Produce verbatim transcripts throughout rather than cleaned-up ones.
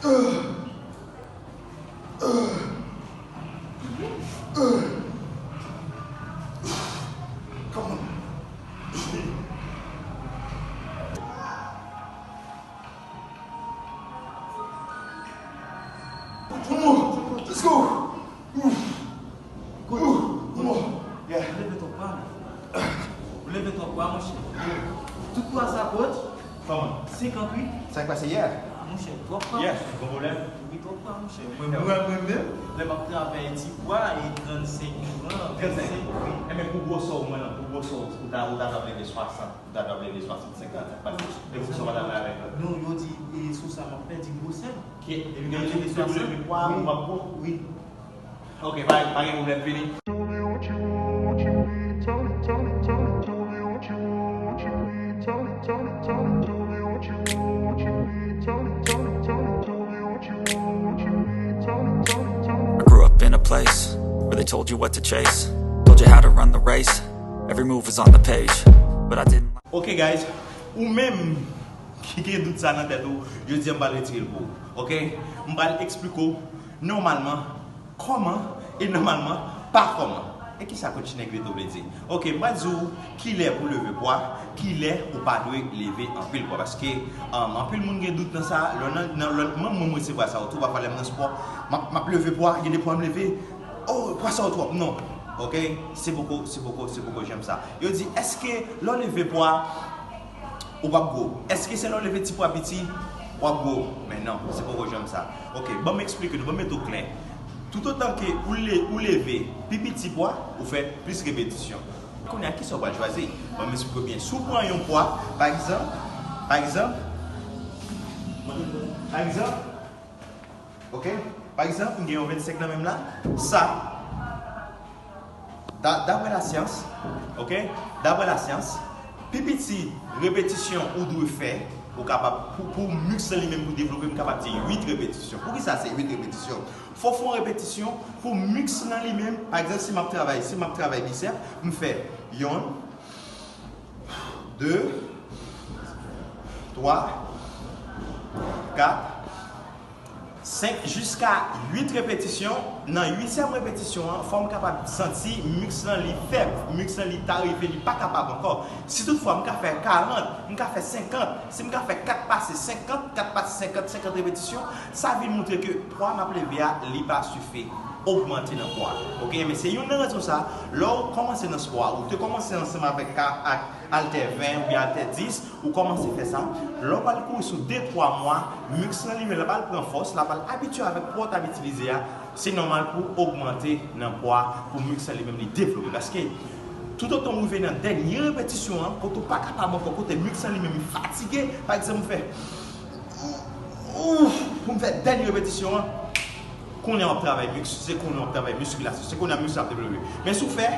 Come on. One more. Let's go. Kout. One more. Yeah. Ou leve twòp bra, man. Ou leve twòp bra, monchè. Tout bra sa, coach. Kòman? Senkant, wi. Sa k pase yè? Ah, monchè, twòp bra, monchè. Yes, gon pwoblèm. Wi, twòp bra, monchè. Mwen, mwen, mwen menm, lè m ap travay ti bra, e trannsenk gram, trannsenk, wi. Enben, pou gwosè w, mwen, pou gwosè w, ou ta, ou ta dwe leve swasant. Ou ta dwe leve swasantsenk, trannsenk, pa di. E pou sa w pa ta vle avèk mwen. Non, yo di, e sou sa, m ap pèdi gwosè. Ki, epi gen moun ki te vle pwa, ou p ap pran. Wi. Ok, pa, pa gen pwoblèm, vini. I grew up in a place where they told you what to chase, told you how to run the race. Every move was on the page, but I didn't like. Ok guys, ou menm ki gen dout sa nan tèt ou, jodi a m pral retire l pou ou. Ok? M pral eksplike w nòmalman kòman e nòmalman pa kòman. E kisa coach Negrito vle di? Ok, m pral di w kilè pou leve pwa, kilè ou pa dwe leve anpil pwa. Paske um, anpil moun gen dout nan sa. Lè nan, nan, lè, mwen, mwen, mwen resevwa sa tou. Pafwa lè m nan spò, m ap, m ap leve pwa, gen de pwa m leve, oh, pwa sa yo twòp. Non. Ok? Se poko, se poko, se poko janm sa. Yo di, èske lè w leve pwa, ou p ap gwo? Èske se lè w leve ti pwa piti, w ap gwo? Men non, se poko janm sa. Ok, ban m eksplike nou, ban m mete w klè. Toutotan ke ou, le, ou leve pi piti pwa, ou fè plis repetisyon. Kounye a, kisa w pral chwazi? Ban m eksplike w byen. Si w pran yon pwa, pa egzanp, pa egzanp, pa egzanp, ok? Pa egzanp, m gen yon vennsenk nan men m la. Sa, da, daprè lasyans, ok? Daprè lasyans, pi piti repetisyon ou dwe fè, ou kapab, pou, pou miks lan li menm pou devlope, m kapab di uit repetisyon. Poukisa se uit repetisyon? Fò w fè yon repetisyon pou miks lan li menm. Pa egzanp, si m ap travay, si m ap travay bisèp, m fè yonn, de, twa, kat, senk, jiska uit repetisyon. Nan uityèm repetisyon an, fò m kapab santi miks lan li fèb, miks lan li ta rive, li pa kapab ankò. Si toutfwa m ka fè karant, m ka fè senkant, si m ka fè kat pase senkant, kat pase senkant, senkant repetisyon, sa vin montre ke pwa m ap leve a, li pa sifi ogmante nan pwa. Ok, men se youn nan rezon sa, lè w kòmanse nan spò a, ou te kòmanse ansanm avèk ka, ak altè ven oubyen altè dis, ou kòmanse fè sa, lè w pral kouri sou de twa mwa, miks lan li menm l ap al pran fòs, l ap al abitye avèk pwa w t ap itilize a, se nòmal pou ogmante nan pwa, pou miks lan li menm li devlope. Paske toutotan w rive nan dènye repetisyon an, kote w pa kapab ankò, kote miks lan li menm li fatige, pa egzanp, ou fè, ouf, pou m fè dènye repetisyon an, kounye a w ap travay miks, se kounye a w ap travay miskilasyon, se kounye a miks la ap devlope. Men si w fè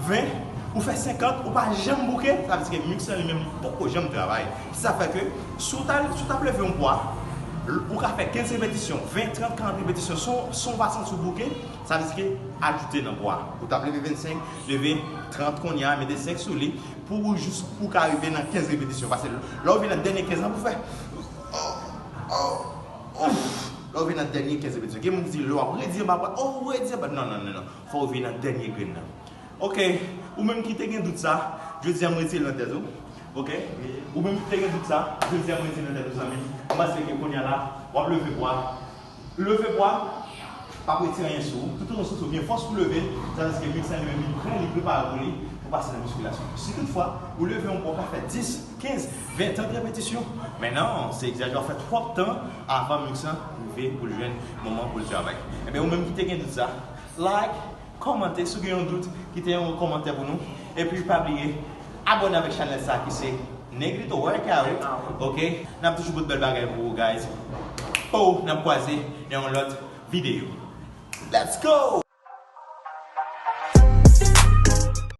ven, ou fè senkant, ou pa janm bouke, sa vle di ke miks lan li menm li poko janm travay. Se sa fè ke si w ta, si w t ap leve yon pwa, ou ka fè kenz repetisyon, ven, trant, karant repetisyon, san, san w pa santi w bouke, sa vle di ke ajoute nan pwa. Ou t ap leve vennsenk, leve trant kounye a, mete senk sou li, pou ou jis pou w ka rive nan kenz repetisyon. Paske lè w rive nan dènye kenz lan, pou w fè, oh, oh, ouf, lè w rive nan dènye kenz repetisyon. Gen moun ki di lè w ap redi anba pwa, oh, ou redi anba. Non, non, non, non. Fò w rive nan dènye grenn nan. Ok, ou menm ki te gen dout sa, jodi a m retire l nan tèt ou. Ok? Ou menm ki te gen dout sa, jodi a m retire l nan tèt ou, zanmi m. M panse ke kounye a la, w ap leve pwa. Leve pwa p ap retire anyen sou ou. Toutotan w santi w gen fòs pou leve, sa vle di ke miks lan li menm li prè, li prepare pou li, pou pase nan miskilasyon. Si toutfwa, ou leve yon pwa, w ka fè dis, kenz, ven, trant repetisyon. Men non, se egzajere, w ap fè twòp tan avan miks lan rive pou l jwenn moman pou l travay. Ebyen, ou menm ki te gen dout sa, like, kòmante, si w gen yon dout, kite yon kòmantè pou nou. Epi pa bliye abòne avèk chanèl sa ki se Negrito Workout. Ok? N ap toujou pote bèl bagay pou ou, guys. Po, n ap kwaze nan yon lòt videyo. Let's go!